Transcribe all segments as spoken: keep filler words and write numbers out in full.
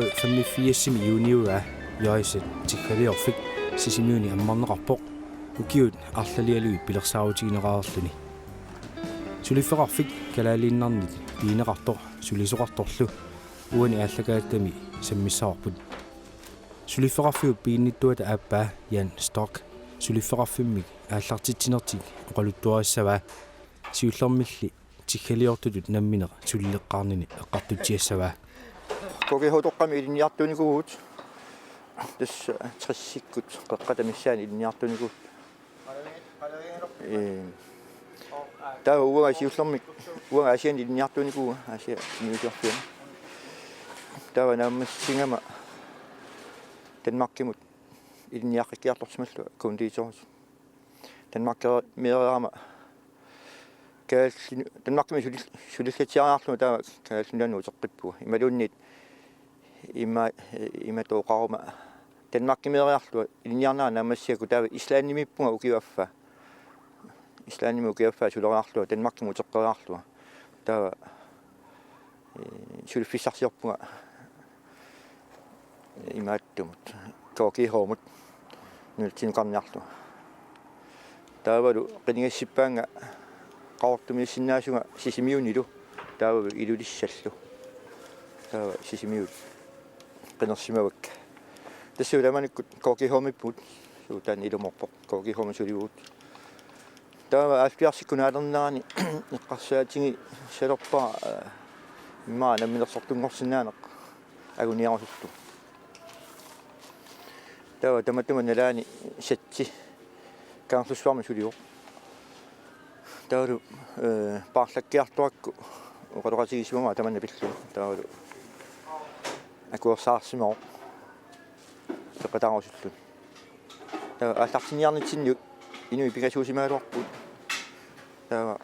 Femogfirsimi juuniugaa Jørgensen Tiggaliorfik Sisimiuni ammarneqarpoq ukiut arlalialuit pilersaarutigineqareerluni. Suliffeqarfik kalaaliinnarnit pigineqartoq sulisoqartorlu uani aallakaatitami sammissavarput. Suliffeqarfiup piginnittuata aappaa Jan Stock suliffeqarfimmik aallartitsinertik oqaluttuarissavaa, siullermilli tiggaliortutut nammineq sulileqqaarnini eqqartutsiassavaa. K G H-toqqami ilinniartuunikuuvugut. Tassa tressikkut qeqqata missaani ilinniartuunikuuvugut. Ee, taava uanga siullermik, uanga Aasianni ilinniartuunikuuvunga, Aasianni Nuusiorfiani. Taava naammassigama Danmarkimut ilinniaqqikkiartorsimallugu konditorisut. Danmarkimi meereerama Kalaallit-, Danmarkimi sulil-, sulillatsiariarlunga taava Kalaallit Nunaannut uteqqippunga. Imaluunniit ima-, imatut oqaruma Danmarkimiiriarlunga ilinniarnera naammassigakku taava Islandimiippunga ukiup affaa. Islandimi ukiup affaa suleriarlunga Danmarkimut uteqqeriarlunga. Taava, ee, suliffissarsiorpunga imaattumut, K G H-mut, nunatsinnukarniarlunga. Taavalu qinigassippaannga Qaqortumiissinnaasunga Sisimiunilu, taavalu Ilulissallu. Taava Sisimiut qinersimavakka. Tassa taamanikkut K G H-miippugut, suu taanna ilumoorpoq, K G H-mi sulivugut. Taava halvfjerdsikkut naalernerani eqqarsaatigisalerpara, ee, immaqa namminersortunngorsinnaaneq anguniarusullugu. Taava tamatuma nalaani Satsi Kangerlussuarmi sulivoq. Taavalu, ee, paarlakkiartorakku oqaloqatigisimavara tamanna pillugu. Taavalu akuersaarsimavoq peqataarusulluni. Taava aallartinniarnitsinni inuit pingasuusimagaluarput. Taava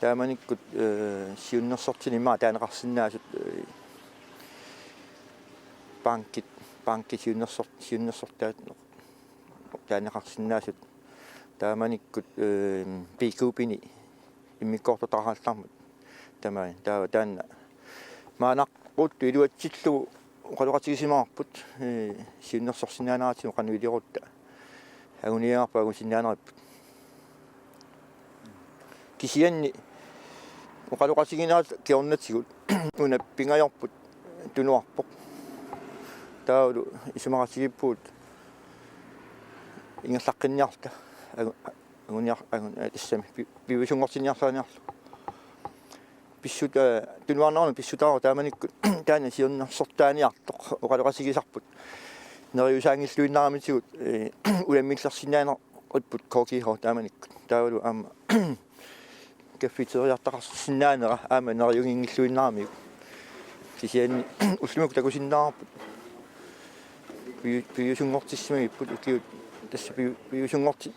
taamanikkut, ee, siunnersortinik immaqa taaneqarsinnaasut, ee, bankit, bankit siunnersor-, siunnersortaat taaneqarsinnaasut. Taamanikkut, ee, B K P-ni immikkoortortaqarallarmat. Taamani, taava taanna. Maannaqquttu iluatsillugu oqaloqatigisimavarput, ee, siunnersorsinnaaneratsigu qanoq iliorutta anguniagarput angusinnaaneripput. Kisianni oqaloqatiginerat kingornatigut una pingajorput tunuarpoq. Taavalu isumaqatigiippugut ingerlaqqinniarluta angu-, anguniar-, angun-, ee, tassami pi-, piviusunngortinniarsaaniarluta. Pissut-, ee, tunuarnermut pissutaavoq taamanikkut taanna siunnersortaaniartoq oqaloqatigisarput. Neriusaanngilluinnaramitsigut, ee, unammillersinnaaneq- -ripput K G H taamanikkut. Taavalu aamma kaffiteriartaqarsinnaanera aamma neriunnginngilluinnaramiuk. Kisianni ullumikkut takusinnaavarput. Pi-, piviusunngortissimagipput ukiut, tassa pi-, piviusunngorti-,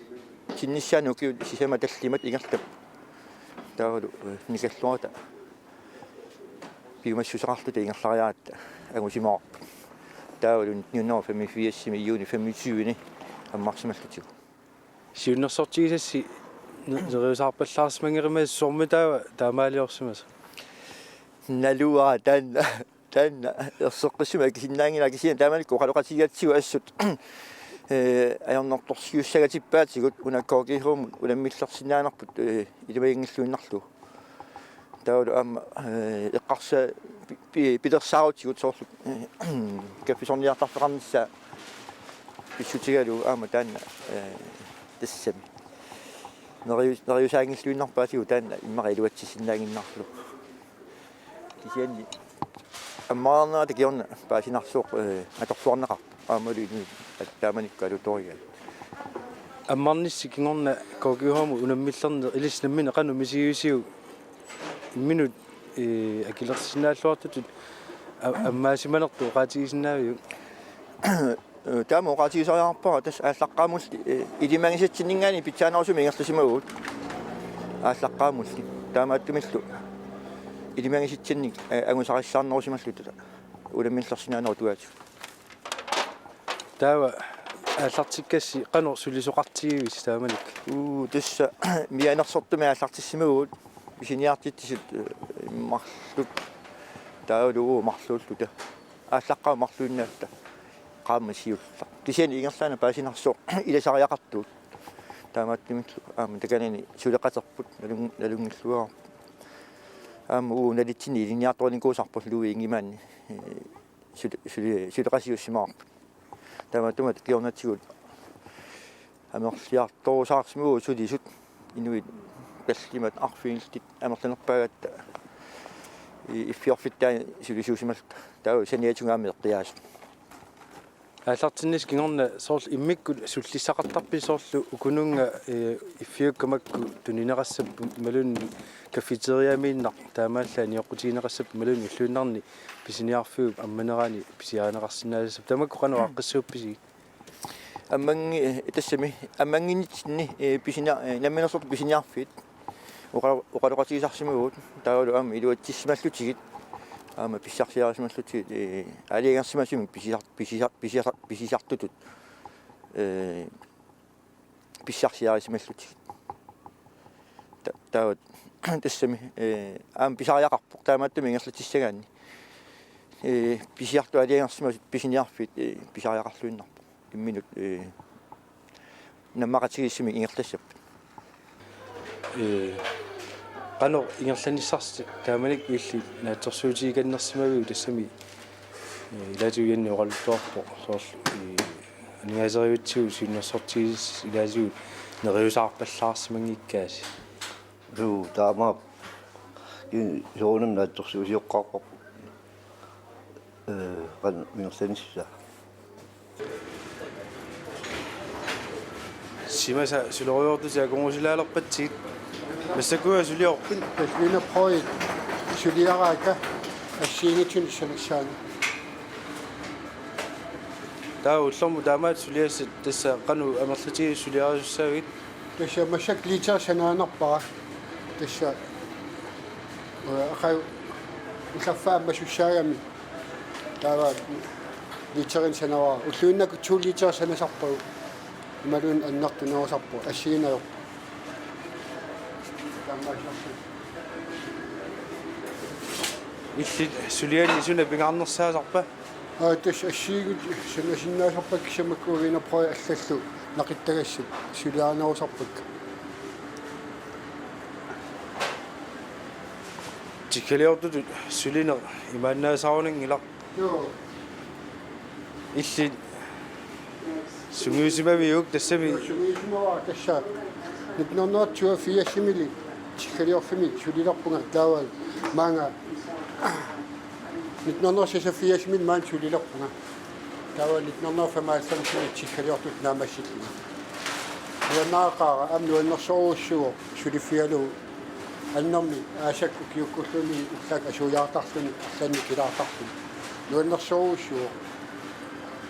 -tinnissaannut ukiut sisamat tallimat ingerlapput. Taavalu, ee, nikalluarata piumassuseqarluta ingerlariaratta angusimavarput. Taavalu nitten hundrede og femogfirsimi juuni femogtyve-ni ammarsimallutigu. Siunnersortigisassi ne-, neriusaarpallaarsimanngerimasoq, soormi taava taamaaliorsimasoq? Naluara taanna, taanna erseqqissumik akisinnaanngilaq, kisianni taamanikkut oqaloqatigigatsigu assut, ee, ajornartorsiussagatippaatigut una K G H-mut unammillersinnaanerput, ee, ilimaginngilluinnarlugu. Taavalu aamma, ee, eqqarsa-, pi-, pi-, pilersaarutigut soorlu, ee, kaffisorniartarfeqarnissaa pissutigalugu aamma taanna, ee, tassami. Neriu-, neriusaanngilluinnarpaatigut taanna immaqa iluatsissinnaannginnarlugu. Kisianni ammarnerata kingorna paasinarsivoq, ee, atorluarneqarpoq. Aammalu inuit at-, taamanikkut alutorigaat. Ammarnissi kingorna K G H-mut unammillerneq ilissi nammineq qanoq misigivisiuk, imminut, ee, akilersinnaalluartutut a-, ammaasimanertut oqaatigisinnaaviuk? Ee, taama oqaatigisariaqarpara tassa aallaqqaammulli, ee, ilimagisatsinninngaanniit pitsaanerusumik ingerlasimavugut. Aallaqqaammulli. Taamaattumillu ilimagisatsinnik, ee, angusarissaarnerusimalluta unammillersinnaanerup tungaatigut. Taava aallartikkassi qanoq sulisoqartigivisi taamanikkut? Uu, tassa mianersortumik aallartissimavugut, pisiniartitsisut, ee, marluk Taavalu marluulluta. Aallaqqaammut marluinnatta. Qaammat siulleq. Kisianni ingerlaannaq paasinarsivoq ilasariaqartugut. Taamaattumik aamma takanani suleqaterput nalun-, nalunngilluarput. Aamma uagut nalitsinni ilinniartorinikuusarput Louis ingimaanni, ee, sule-, sule-, suleqatigiissimavarput. Taamaattumik kingornatigut amerliartorusaarsimavugut sulisut inuit tallimat arfinillit amerlanerpaagatta i-, iffiorfittaani sulisuusimalluta. Taava saniatigut aamma eqqiaasoq. Aallartinnissaq kingorna soorlu immikkut sullissaqartarpisi soorlu ukununnga, ee, iffiukkat makku tunineqassapput imaluunniit cafeteriamiinnaq taamaallaat nioqqutigineqassapput imaluunniit ulluinnarni pisiniarfiup ammanerani pisiarineqarsinnaassapput tamakku qanoq aaqqissuuppisigit? Ammanngi-, ee, tassami ammannginnitsinni, ee, pisina-, ee, namminersortut pisiniarfiit oqa-, oqaloqatigisarsimavugut taavalu aamma iluatsissimallutigit aamma pissarsiarisimallutigit, ee, aalajangersimasumik pisisar-, pisisar-, pisisar-, pisisartutut, ee, pissarsiarisimallutigit. Ta-, taava tassami, ee, aamma pisariaqarpoq taamaattumik ingerlatsissagaanni. Ee, pisisartut aalajangersimasut pisiniarfiit, ee, pisariaqarluinnarput. Imminut, ee, nammaqatigiissumik ingerlassapput. Ee, qanoq ingerlanissarsi taamanikkut illit naatsorsuutigikannersimaviuk tassami, ee, ilaatigut Janni oqaluttuarpoq soorlu, ee, aningaaserivitsigut siunnersortigisassasi ilaatigut neriusaarpallaarsimanngikkaasi. Suu, taamaappoq. Kisianni soorunami naatsorsuusioqqaarparput. Ee, qanoq ingerlanissaa. Simasa sulerujoortusi akornusilaalerpatsigit. Massakkut suliorpit? Tassa Wienerbrød suliaraakka assigiinngitsunik sanassaanga. Taava ullormut taamaattut suliassat tassa qanoq amerlatigisut suliarisussaavigit? Tassa massakkut liter sanaanerpara. Tassa, ee, aqagu ullormut ammasussaagami. Taava literinik sanavara. Ulluinnakkut to liter sanasarpagut. Imaluunniit annertunerusarpoq. Assigiinngitsorput. Illit suliani suna pingaarnersaasarpa? Aa, tassa assigiinngitsut sanasinnaasarpakka kisianni makku Wienerbrød allallu naqittagassat suliarinerusarpakka. Tiggaliortutut sulineq imaannaasarunanngilaq. Joo. Illit sungiusimaviuk tassami? Sungiusimavara tassa. Nitten hundrede toogfirsimi tiggaliorfimmi sulilerpunga taava maanga nitten hundrede seksogfirsimi maani sulilerpunga. Taava nitten hundrede femoghalvfemsimi tiggaliortutut naammassillunga. Nuannaaqaara aamma nuannersorujussuuvoq suliffigalugu annermik aasakka ukiukkulluunniit ullaakkut asuiaartarluni arlaannik kilaartarluni. Nuannersorujussuuvoq.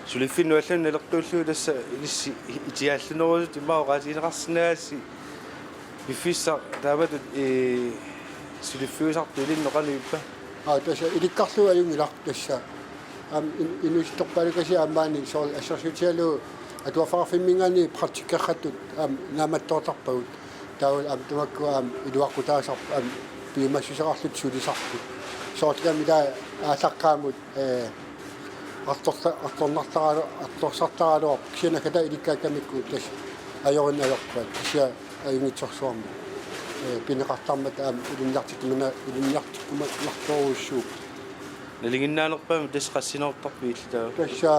Suliffinnut allanut naleqqiullugu tassa ilissi itiaallunerusut immaqa oqaatigineqarsinnaagassi piffissaq taamatut, ee, suliffiusartoq ilinnut qanoq ippa? Aa, tassa ilikkarlugu ajunngilaq tassa. Aamma in-, inuusuttorpaalukasiit aamma maani soorlu assersuutigalugu atuarfeqarfimminngaanniit praktikkeqattut aamma naammattoortarpagut. Taava aamma tamakku aamma iluaqutaasarput aamma piumassuseqarlutik sulisarput. Soorlu taama ila aallaqqaammut, ee, artorta-, artornartaralu-, artorsartaraluarput kisianni kata ilikkaakkamikkut tassa ajorineq ajorpaat kisianni ajunngitsorsuarmik. Ee, pineqartarmata aamma ilinniartikkumana-, ilinniartikkumanartorujussuuvoq. Nalinginnaanerpaamik tassa qassineruttorpit illit taava? Tassa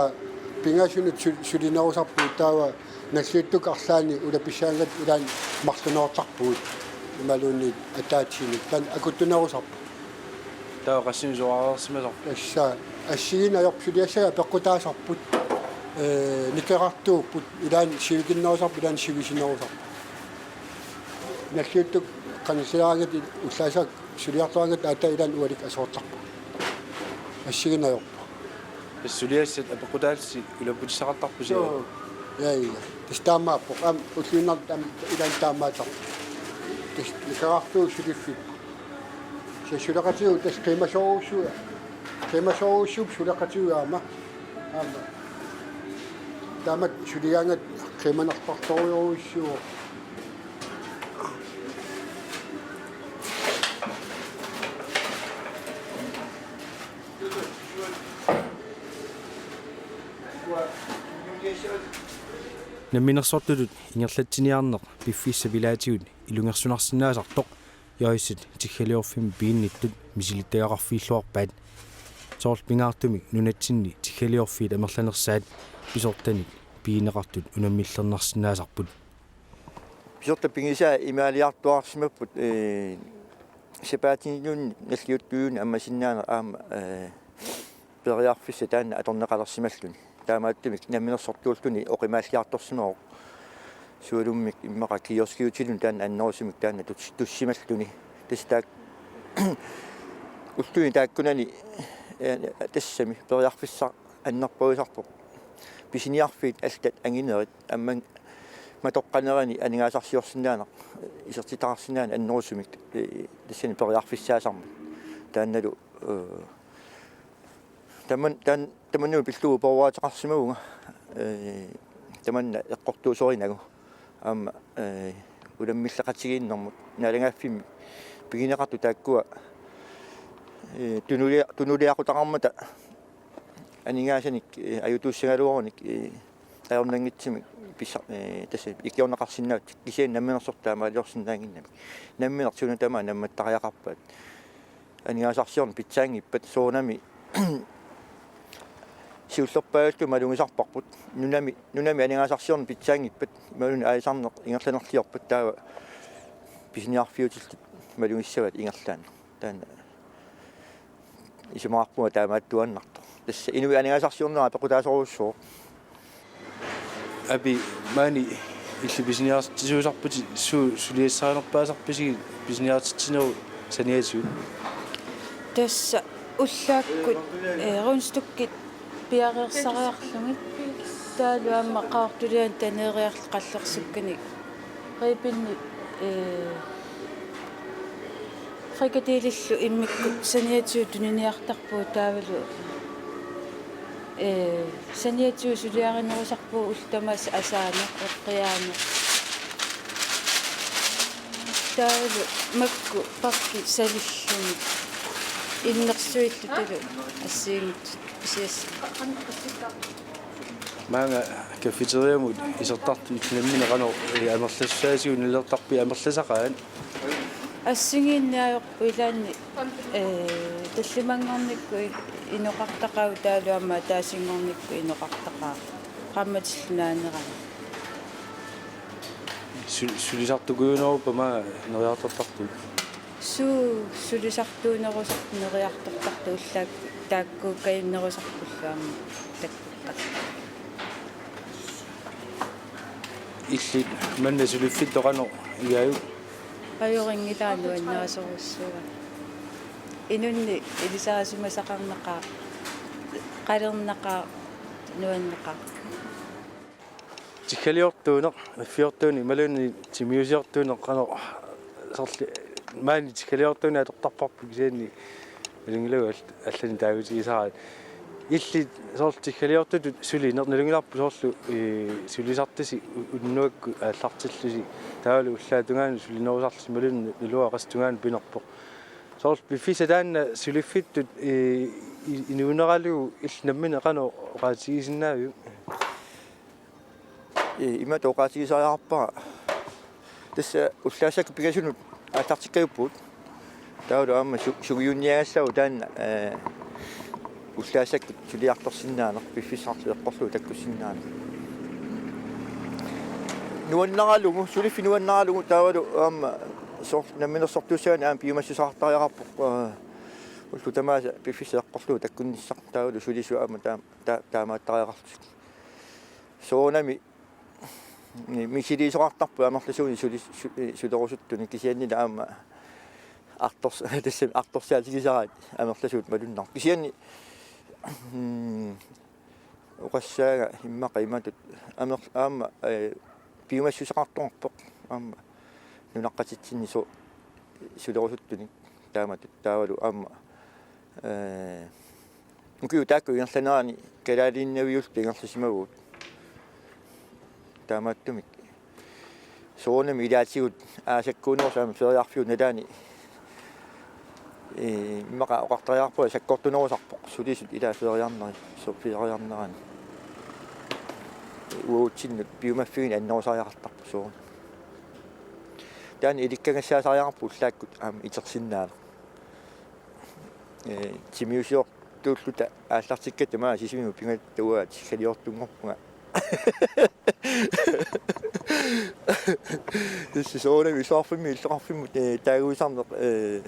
pingasunut su-, sulinerusarpugut taava nalliuttukkut arlaanni ulapissaangatta ilaanni marluneruttorpugut imaluunniit ataatsiinik taanna akuttunerusarpoq. Taava qassinik soraarsimasarpa? Tassa assigiinngitsorput suliassagut apeqqutaasarput. Ee, nikerartuupput ilaanni sivikinnerusarput ilaanni sivisunerusarput. Nalliuttukkut qanillilaaraangatta ullaassaaq suliartoraangatta aatsaat ilaanni ualikkut asoortarpugut. Assigiinngitsorput. Tassa suliassat apeqqutaallusi ulapputissaqartarpusi? Joo. Ja, ja. Tassa taamaappoq. Aamma ulluinnarni aamma ilaanni taamaattarpoq. Tassa nikerartuuvoq suliffipput. Tassa suleqatigut tassa qiimasorujussuuvoq. Qiimasorujussuupput suleqatigut aamma. Aamma. Taamatut suligaangatta qiimanartartorujussuuvoq. Namminersortutut ingerlatsiniarneq piffissap ilaatigut ilungersunarsinnaasartoq Joycet tiggaliorfimmik piginnittut misilittagaqarfigilluarpaat. Soorlu pingaartumik nunatsinni tiggaliorfiit amerlanersaat pisortanit pigineqartut unammillernarsinnaasarput. Pisortat pigisaat imaaliartuaarsimapput, ee, sapaatip-akunnilluunniit nalliuttuujunnit ammasinnaaneq aamma, ee, periarfissaq taanna atorneqalersimalluni. Taamaattumik namminersortuulluni oqimaalliartorsimavoq. Sualummik immaqa kioskiutiluunniit taanna annerusumik taanna tus-, tussimalluni. Tassa taak-, ulluni taakkunani, ee, tassami periarfissaq annerpaasarpoq. Pisiniarfiit allat anginerit aamma matoqqanerani aningaasarsiorsinnaaneq, isertitaqarsinnaaneq annerusumik, ee, tassani periarfissaasarmat. Taannalu, ee, taman-, taan-, tamanna pillugu peruaateqarsimavunga, ee, tamanna eqqortuusorinagu. Aamma, ee, unammilleqatigiinnermut naalagaaffimmik pigineqartut taakkua, ee, tunulia-, tunuliaqutaqarmata aningaasanik, ee, ajutuussagaluarunik, ee, ajornanngitsumik pissa-, ee, tassa ikiorneqarsinnaapput kisianni namminersortut taamaaliorsinnaannginnamik. Nammineq suna tamaat nammattariaqarpaat. Aningaasarsiorneq pitsaanngippat soorunami siullerpaajulluta malugisarparput. Nunami, nunami aningaasarsiorneq pitsaanngippat imaluunniit aalisarneq ingerlanerliorpat taava pisiniarfiutillit malugissavaat ingerlaannaq. Taanna isumaqarpunga taamaattuaannartoq. Tassa inuit aningaasarsiornerat pequtaasorujussuuvoq. Api, maani illit pisiniartitsisuusarputit, suut suliassarinerpaasarpisigit pisiniartitsinerup saniatigut? Tassa ullaakkut, ee, rundstykkit piareersariarlugit. Taavalu aamma qaartulian taneeriarl qallersukkanik. Ribbinit, ee, frikadellillu immikkut saniatigut tuniniartarpugut taavalu, ee, saniatigut suliarinerusarpugut ullut tamaasa asaaneq, eqqiaaneq. Taavalu makku pakkit salillugit innersuillutalu assigiinngitsut pisiassat. Maanga cafeteriamut isertartut nammineq qanoq, ee, amerlassusaasigut nalilertarpigit amerlasaqaat? Assigiinneq ajorput ilaanni, ee, tallimanngornikkut i-, inoqartaqaat taavalu aamma ataasinngornikkut inoqartaqaat qaammatillu naanerani. Su-, sulisartukujuneruppat maanga neriartortartut? Suu, sulisartuunerusarput neriartortartut ullaakkut taakkuukkajunnerusarpullu aamma takkuttartut. Illit manna suliffittut qanoq igaajuk? Ajorinngilaa, nuannaasorujussuuara. Inunnik ilisarisimasaqarnaqaaq, qalernaqaaq, nuanneqaaq. Tiggaliortuuneq, affiortuuneq imaluunniit timiusiortuuneq qanoq, soorlu maani tiggaliortuuneq atortarparput kisianni nalunngilagut all-, allanik taagutigisaraat. Illit soorlu tiggaliortutut sulineq nalunngilarput soorlu, ee, sulisartusi u-, unnuakkut aallartillusi taavalu ullaap tungaanut sulinerusarlusi imaluunniit naluara qassit tungaanut pinerpoq. Soorlu piffissaq taanna suliffittut, ee, i-, inuuneralugu illit nammineq qanoq oqaatigisinnaaviuk? Ee, imatut oqaatigisariaqarpara. Tassa ullaassakkut pingasunut aallartikkajuppugut. Taavalu aamma su-, sungiunniagassaagut taanna, ee, ullaassakkut suliartorsinnaaneq, piffissaq eqqorlugu takkussinnaaneq. Nuannaralugu, suliffik nuannaralugu taavalu aamma soor-, namminersortuussagaanni aamma piumassuseqartariaqarpoq, ee, ullut tamaasa piffissaq eqqorlugu takkunnissaq taavalu sulisut aamma taam-, ta-, taamaattariaqarlutik. Soorunami mi-, misiliisoqartarput amerlasuunik suli-, su-, ee, sulerusuttunik kisiannili aamma artors-, tassami artorsaatigisaraat amerlasuut malunnarpoq. Kisianni, mm, oqassaanga immaqa imatut amer-, aamma, ee, piumassuseqartoqarpoq aamma nunaqqatitsinni su-, sulerusuttunik taamatut taavalu aamma, ee, ukiut taakku ingerlaneranni kalaaliinnaviulluta ingerlasimavugut. Taamaattumik soorunami ilaatigut aasakkuunerusoq aamma feriarfiup nalaani, ee, immaqa oqartariaqarpunga sakkortunerusarpoq sulisut ilaat feriarneri, so-, feriarnerani. uatsinnut piumaffigineq annerusariaqartarpoq soorunami. Taanna ilikkagassaasariaqarpoq ullaakkut aamma itersinnaaneq. Ee, timiusiortuulluta aallartikkatta maani Sisimiut pigatta uanga tiggaliortunngorpunga. Tassa soorunami illoqarfimmi illoqarfimmut, ee, taaguisarneq, ee,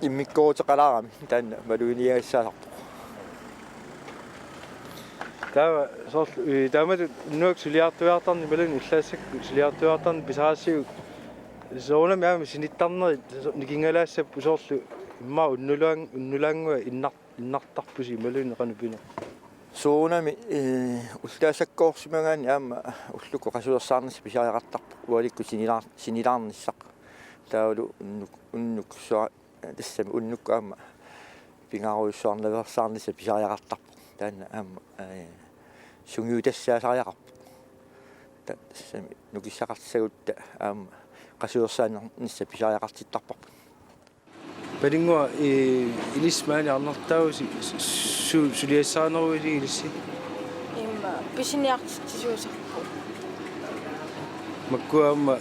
immikkoortitaqalaarami taanna maluginiagassaasarpoq. Taava soorlu, ee, taamatut unnuaq suliartuiartarneq imaluunniit ullaassakkut suliartuiartarneq pisaraassiuk soorunami aamma sinittarnerit nikinngalaassapput soorlu immaqa unnuluan-, unnulaannguaq innar-, innartarpusi imaluunniit qanoq pineq? Soorunami, ee, ullaassakkut orsimagaanni aamma ullukkut qasuersaarnissaq pisariaqartarpoq ualikkut sinilaar-, sinilaarnissaq. Taavalu unnuk-, unnuk sua-, tassami unnukkut aamma pingaarujussuarnaveersaarnissaq pisariaqartarpoq. Taanna aamma, ee, sungiutassaasariaqarpoq. Ta-, tassami nukissaqartissagutta aamma qasuersaarnissaq pisariaqartittarparput. Paninnguaq, ee, ilissi maani arnartaavusi su-, su-, suliassarineruit ilissi? Immaqa pisiniartitsisuusarput. Makkua aamma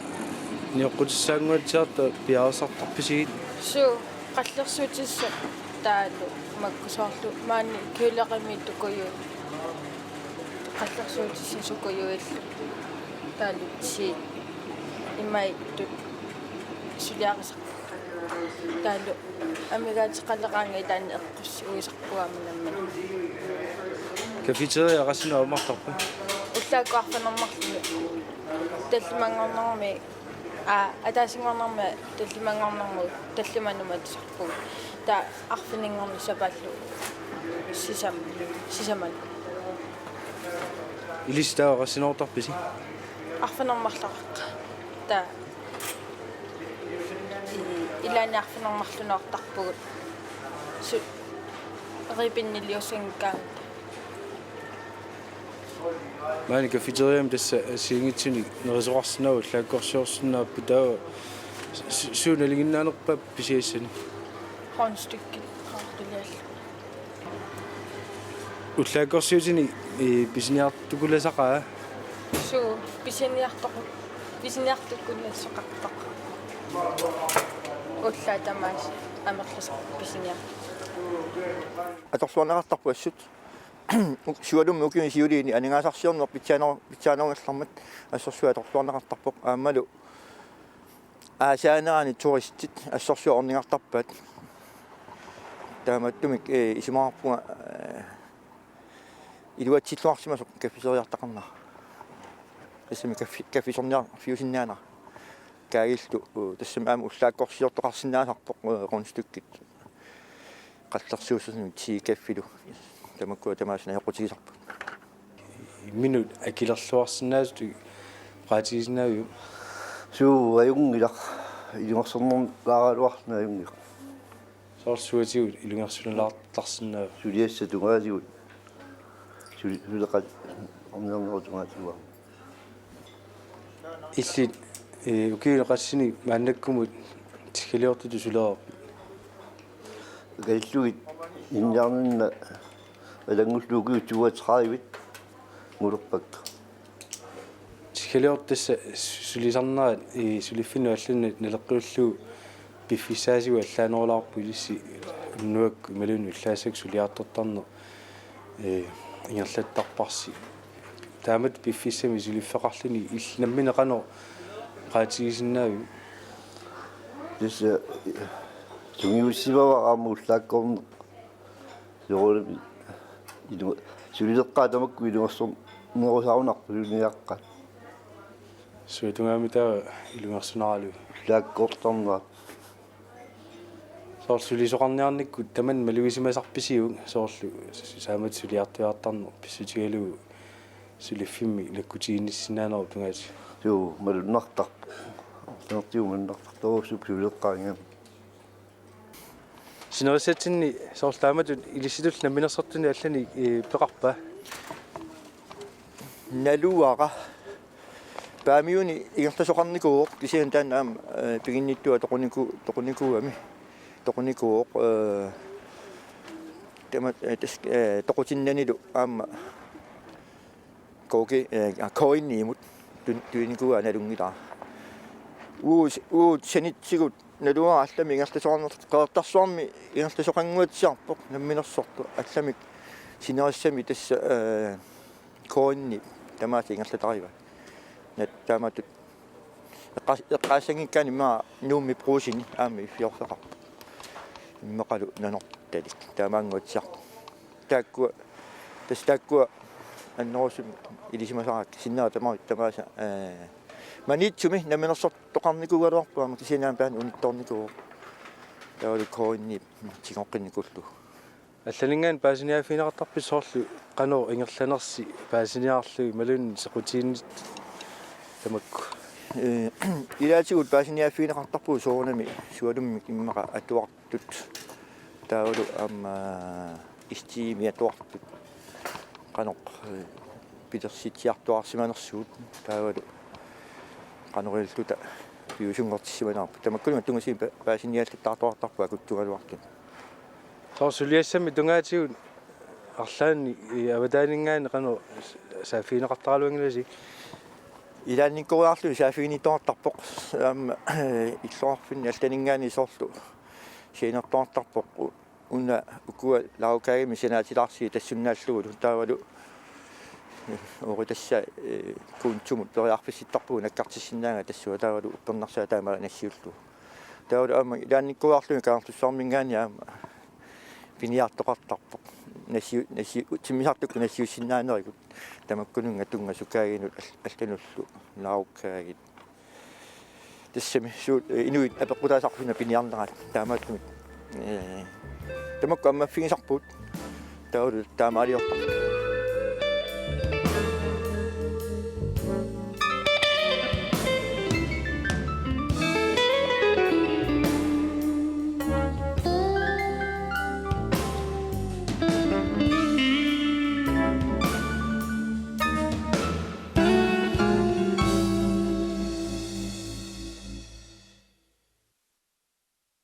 nioqqutissaannguatsiarta piareersartarpisigit? Suu, qallersuutissat taavalu makku soorlu maani kølerimi tukuju-, qallersuutissat sukujuillu taavalu ti imaattut suliarisarput. Taavalu amigaateqaleqaanga ilaanni eqqussuisarpunga aamma nammineq. Cafeteria qassinnut ammartarpa? Ullaakkut arfineq-marlunut. Tallimanngornermi, aa, ataasinngornermi tallimanngornermut tallimanut matusarpugut. Taava arfininngorneq sapaallu sisam-, sisamanut. Ilissi taava qassinoortarpisi? Arfineq-marloraqaaq. Taava i-, ilaanni arfineq-marlunoortarpugut. Su-, ribboniliussanngikkaangatta. Maani cafeteriami tassa assigiinngitsunik nerisoqarsinnaavoq, ullaakkorsiorsinnaapput, taava su-, suut nalinginnaanerpaat pisiassanik? Rundstykkit qaartuliallu. Ullaakkorsiutinik, ee, pisiniartukulasaqaa? Suu, pisiniartoq-, pisiniartukulasaqartoq. Ullaaq tamaasa amerlasarpoq pisiniartoq. Atorluarneqartarpoq assut. Siullermik ukiuni siuliini aningaasarsiorneq pitsaaner-, pitsaanerugallarmat assorsuaq atorluarneqartarpoq aammalu aasaanerani turistit assorsuaq ornigartarpaat. Taamaattumik, ee, isumaqarpunga, ee, iluatsilluarsimasoq cafeteriartaqarnera. Tassami café-, cafésorniarfiusinnaanera. Kaagillu, ee, tassami aamma ullaakkorsiortoqarsinnaasarpoq, ee, rundstykkit. Qallersuussasut tea cafélu. Tamakkua tamaasa najoqqutigisarput. Imminut akilerluarsinnaasutut oqaatigisinnaaviuk? Suu, ajunngilaq. Ilungersornerlaaraluarluni ajunngilaq. Soorlu suatigut ilungersunalaartarsinnaava? Suliassat tungaatigut. Suli-, suleqatit ornigarnerup tungaatigut. Illit, ee, ukiuni qassini maannakkumut tiggaliortutut sulereerpit? Kallugit inniarninna alanngullugu ukiut toogtredive-t ngulerpakka. Tiggaliortut tassa su-, sulisarnerat, ee, suliffinnut allanut naleqqiullugu piffissaatigut allaanerulaarpoq, ilissi unnuakkut imaluunniit ullaassakkut suliartortarneq, ee, ingerlattarparsi. Taamatut piffissami suliffeqarluni illit nammineq qanoq oqaatigisinnaaviuk? Tassa, ee, sungiussivara aamma ullaakkoorneq. Soorunami ilu-, sulileqqaat tamakku ilungersornerusarunarput suliniaqqaat. Suatungaami taava ilungersunaralugu? Ullaakkoortarnerat. Soorlu sulisoqarniarnikkut tamanna malugisimasarpisiuk, soorlu s-, taamatut suliartuiartarneq pissutigalugu suliffimmi nakkutiginnissinnaanerup pingaartumik? Suu, malunnartarpoq. Arfineq-marlunut malunnartartorujussuuvoq sulileqqaat ingammik. Sinerissatsinni soorlu taamatut ilissitulli namminersortuni allani, ee, peqarpa? Naluara. Paamiuni ingerlasoqarnikuuvoq, kisianni taanna aamma, ee, piginnittua toquniku-, toqunikuugami. Toqunikuuvoq, ee, tama-, ee, tas-, ee, toqutinnanilu aamma K G, eh, K N I-mut tun-, tuinikuuaa nalunngilara. Uus-, uut sanitsigut naluara allamik ingerlasoqarnersoq, Qeqertarsuarmi ingerlasoqannguatsiarpoq namminersortoq, allamik sinerissami tassa, eh, K N I tamaasa ingerlatarivaat. Nat-, taamatut eqqa-, eqqaassanngikkaanni immaqa Nuummi Brugseni aamma iffiorsaqarpoq. Immaqalu Nanortalik taamaannguatsiarpoq. Taakkua, tassa taakkua annerusumik ilisimasarakkit, sinnera tama-, tamaasa, eh, Maniitsumi namminersortoqarnikuugaluarpoq aamma, kisianni aamma taanna unittoornikuuvoq. Taavalu K N I tigoqqinnikuullugu. Allaninngaanniit paasiniaaffigineqartarpisi soorlu qanoq ingerlanersi paasiniarlugit imaluunniit sequtiginnittoq tamakku? Eh, ilaatigut paasiniaaffigineqartarpugut soorunami sualummik immaqa atuartut. Taavalu aamma istiimi atuartut. Qanoq, eh, pilersitsiartuaarsimanersugut. Taavalu qanoq ililluta piviusunngortissimanerput. Tamakkununnga tungaanut pa-, paasiniallattaartuartarput akuttugaluartut. Soorlu suliassamik tungaatigut arlaannik, eh, avataaninngaanniit qanoq saaffigineqartaraluanngilasi? Ilaannikkooriarlugit saaffiginnittoqartarpoq. Aamma, eh, illoqarfinni allaninngaanniit soorlu sianertoqartarpoq. U-, una ukua lagkagemik sanaatilaarsigit tassunnaallugulu. Taavalu, eh, uagut tassa, eh, kontomut periarfissittarpugut nakkartissinnaagami tassunga, taavalu uppernarsaat taama nassiullugu. Taavalu aamma ilaannikkooriarlugit Kangerlussuarminngaanniit aamma piniartoqartarpoq. Nassi-, nassi-, timmisartukkut nassiussinnaanerit tamakkununnga tunngasukaagit al-, allanullu lagkaagit. Tassami suut, eh, inuit apeqqutaasarput suna piniarneraat taamaattumik. Eh, tamakku ammaffigisarput. Taavalu taamaaliortarput.